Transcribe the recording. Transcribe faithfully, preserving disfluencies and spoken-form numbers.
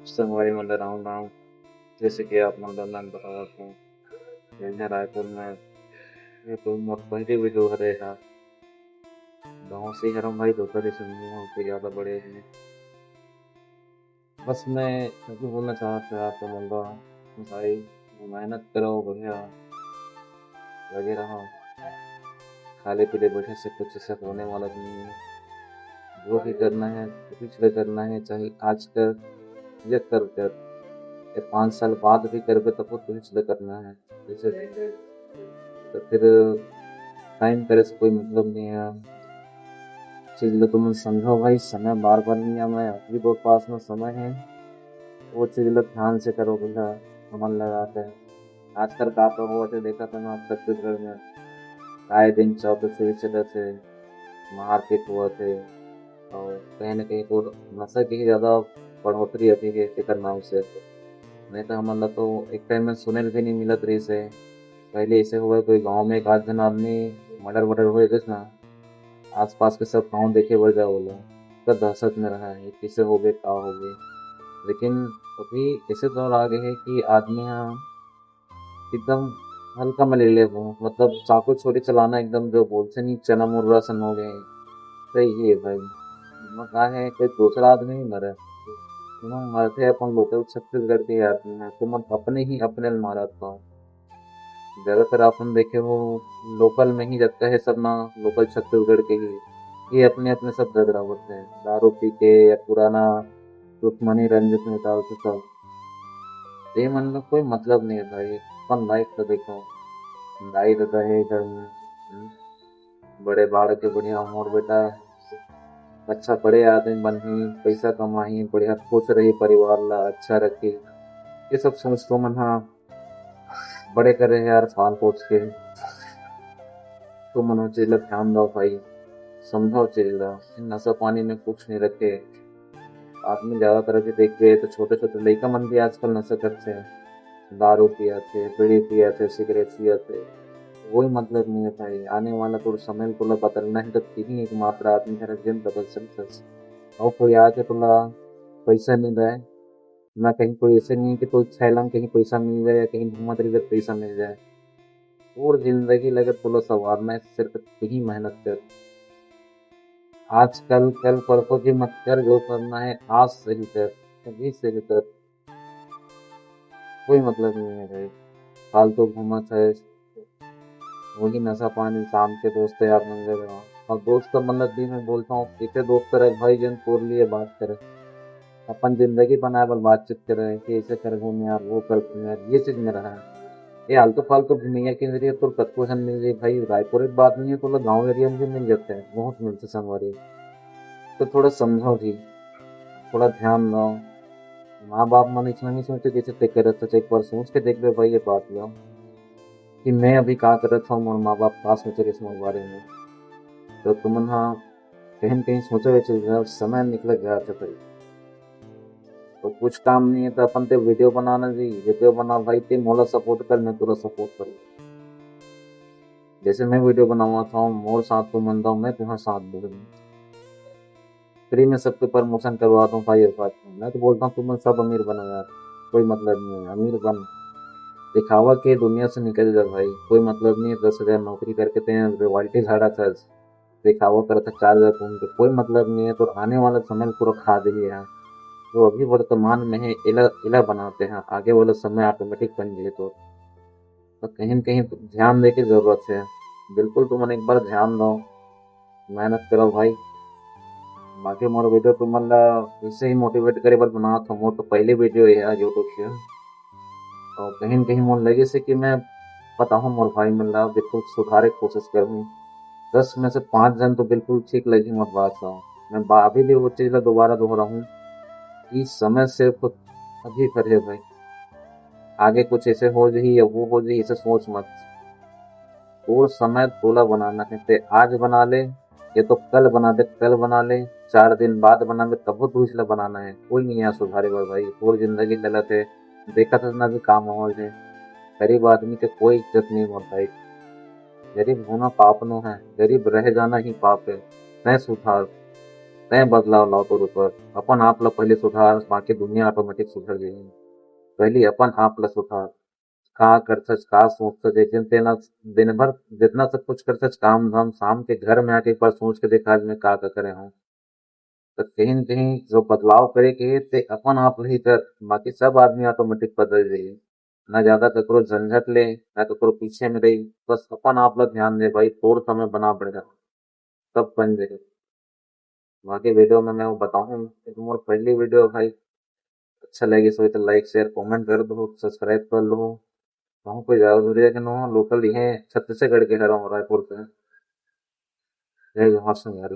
संगवारी मन ल राम राम। जैसे कि आप मन ल मैं बतावत हूँ, मैं रायपुर में, ये तो मोर पहली वीडियो हरे हा। गाँव से ही हरम भाई, दोसर ही सुननी हो, कोई ज़्यादा बड़े नहीं। बस मैं यही बोलना चाहत हूँ आप मन ल, भाई मेहनत करो, बढ़िया लगे रहो। खाली पीले बैठे से कुछ ऐसा होने वाला भी नहीं है। जो भी करना है, अभी से करना है, चाहे आज कर, ये कर कर, ये पाँच साल बाद भी करबे, तब तो कुछ करना है। जैसे तो फिर टाइम करे से कोई मतलब नहीं है। चीज लो तुम समझो भाई, समय बार बार नहीं आवे, अभी तो पास में समय है, वो चीज लो ध्यान से करो भैया, मन लगा के। आजकल का तो होवत हे, देखत हन आप छत्तीसगढ़ में आए दिन चौक से चलत हे, मारपीट होवत हे, और कहीं ना कहीं तो नशा की ही ज्यादा बढ़ोतरी अभी हे एकर नाम से। नहीं तो हमन ला तो एक टाइम में सुने ल भी नहीं मिलत रहिस हे। पहले ऐसे हुआ, कोई गांव में एक आध जन आदमी मर्डर वर्डर हो जाते ना, आसपास के सब गांव देखे बर जाओ बोला, तो दहशत में रहा है, कैसे हो गए, का हो गए। लेकिन अभी ऐसे दौर आ गए हैं कि आदमी यहाँ एकदम हल्का में ले ले वो, मतलब चाकू छुरी चलाना एकदम जो बोलते नहीं, चना मुर्रा सन हो गए। सही है भाई, मैं कहा है कोई दूसरा आदमी नहीं मरे, तुम मरते हैं अपन लोकल छत्तीसगढ़ के आदमी हैं, तुम अपने ही अपने ल मारत हो। ज्यादातर अपन देखे हो लोकल में ही जतका है सब ना, लोकल छत्तीसगढ़ के ही, ये अपने अपने सब झगड़ा होते हैं, दारू पी के या पुराना दुश्मनी रंजिश निकाल के सब। ये मन का कोई मतलब नहीं है भाई, अपन लाइफ का देखो, दाई ददा है घर में, हम्म, बड़े बाढ़ के बढ़िया मोर बेटा अच्छा बड़े आदमी बनही, पैसा कमाही, बढ़िया खुश रही, परिवार ला अच्छा रखी। ये सब सोच तो मन हा बड़े करे यार, पाल पोस के। तो मन वो चीज ला ध्यान दो भाई, समझो चीज ला। नशा पानी में कुछ नहीं रखे। आदमी ज्यादातर अभी देखबे तो छोटे छोटे लइका मन भी आजकल नशा करते हैं, दारू पिया थे, बीड़ी पिया थे, सिगरेट पिया थे। कोई मतलब नहीं है भाई। आने वाला तोर समय ल तोला बदलना है, तो तीही एकमात्र आदमी हर जिन बदल सकता है। और कोई आके तोला पैसा नहीं दे, ना कहीं कोई ऐसे नहीं है कि तो छैला में कहीं पैसा मिल जाए या कहीं घूमत रही तो पैसा मिल जाए। और जिंदगी लगे तोला संवारना है, सिर्फ तीही मेहनत कर। आजकल कल परसों की मत कर, जो करना है आज से ही कर, अभी से ही कर। कोई मतलब नहीं है भाई, फालतू घूमत है, वही नशा पानी, शाम के दोस्त यार मन ले रहा। और दोस्त का मतलब भी मैं बोलता हूँ, इसे दोस्त रहे भाई, जन तोर लिए बात करे, अपन जिंदगी बनाए बर बातचीत करे कि ऐसे कर घूम यार, वो कर घूम यार, ये चीज में रहा है। ये आलतू फालतू घूमिया के जरिए तो कतको झन मिल जाए भाई, रायपुर एक बात नहीं है, तो गाँव एरिया में भी मिल जाते हैं, बहुत मिलते संगवारी। तो थोड़ा समझो जी, थोड़ा ध्यान दो। माँ बाप मन इतना नहीं सोचे जैसे ते करत हो, एक बार सोच के देख लो भाई ये बात लो कि मैं अभी का करत हूँ, मोर माँ बाप का सोचे रहिस मोर बारे में। तो तुमन हा कहीं न कहीं सोचे हुए चीज है, समय निकल गया था भाई। तो कुछ काम नहीं है तो अपन ते वीडियो बनाना जी, वीडियो बना भाई, ते मोला सपोर्ट कर, मैं तोला सपोर्ट करूँ। जैसे मैं वीडियो बनावा था, मोर साथ तुमन दो, मैं तुम्हारे साथ दूँ। फ्री में सबके प्रमोशन करवा दूँ भाई, और बात नहीं। मैं तो बोलता हूँ तुमन सब अमीर बनो यार, कोई मतलब नहीं है, अमीर बन, दिखावा के दुनिया से निकल जा भाई, कोई मतलब नहीं है। दस हजार नौकरी करके ते रॉयल्टी झाड़ा कर, दिखावा करता चार हजार घूम के, कोई मतलब नहीं है। तो आने वाला समय पूरा खा दे यार, जो अभी वर्तमान में है, इला इला बनाते हैं, आगे वाला समय ऑटोमेटिक बन जाए। तो, तो कहीं न कहीं ध्यान दे के जरूरत है। बिल्कुल तुमन एक बार ध्यान दो, मेहनत करो भाई। बाकी मोर वीडियो तुमन ला इससे ही मोटिवेट करे बर बनात हूँ। मोर तो पहले वीडियो है YouTube से, तो कहीं न कहीं मोर लगे से कि मैं बताहूँ मोर भाई मन ला, बिल्कुल सुधारे के कोशिश करहूँ। दस में से पाँच जन तो बिल्कुल ठीक लगी मोर बात ला। मैं बा-, अभी भी वो चीज ला दोबारा दोहराहूँ कि समय सिर्फ अभी पर है भाई, आगे कुछ ऐसे हो जाही या वो हो जाही, ऐसे सोच मत। तोर समय तोला बनाना है, ते आज बना ले, ये तो कल बना दे, कल बना ले, चार दिन बाद बना दे, तबो तू इसला बनाना है। कोई नहीं है सुधारे बर भाई, तोर जिंदगी गलत है, देखत हस ना भी काम हो जाए। गरीब आदमी के कोई इज्जत नहीं होता है। गरीब होना पाप नो है, गरीब रह जाना ही पाप है। मैं सुधार, तैं बदलाव लाव तोर ऊपर। अपन आप ला पहले सुधार, बाकी दुनिया ऑटोमेटिक सुधर जाही। पहले अपन आप ला सुधार। का करथस, का सोचथस, जइसे तेना दिन भर जितना सब कुछ करथस काम धाम, शाम के घर में आके एक बार सोच के देखा, आज मैं का का करे हूँ। तो कहीं न कहीं जो बदलाव करे के हे, ते अपन आप ले ही कर, बाकी सब आदमी ऑटोमेटिक बदल जाही। ना ज्यादा ककरो झंझट ले, ना ककरो पीछे में रही, बस अपन आप ला ध्यान दे भाई, तोर समय बना बढ़िया, सब बन जाही। बाकी वीडियो में मैं वो बताऊँ कि मोर पहली वीडियो भाई अच्छा लगे सो तो लाइक शेयर कमेंट कर दो, सब्सक्राइब कर लो। वहाँ कोई ज्यादा दूर के नो, लोकल ही है, छत्तीसगढ़ के हर हूँ, रायपुर से। जय जोहार संगवारी।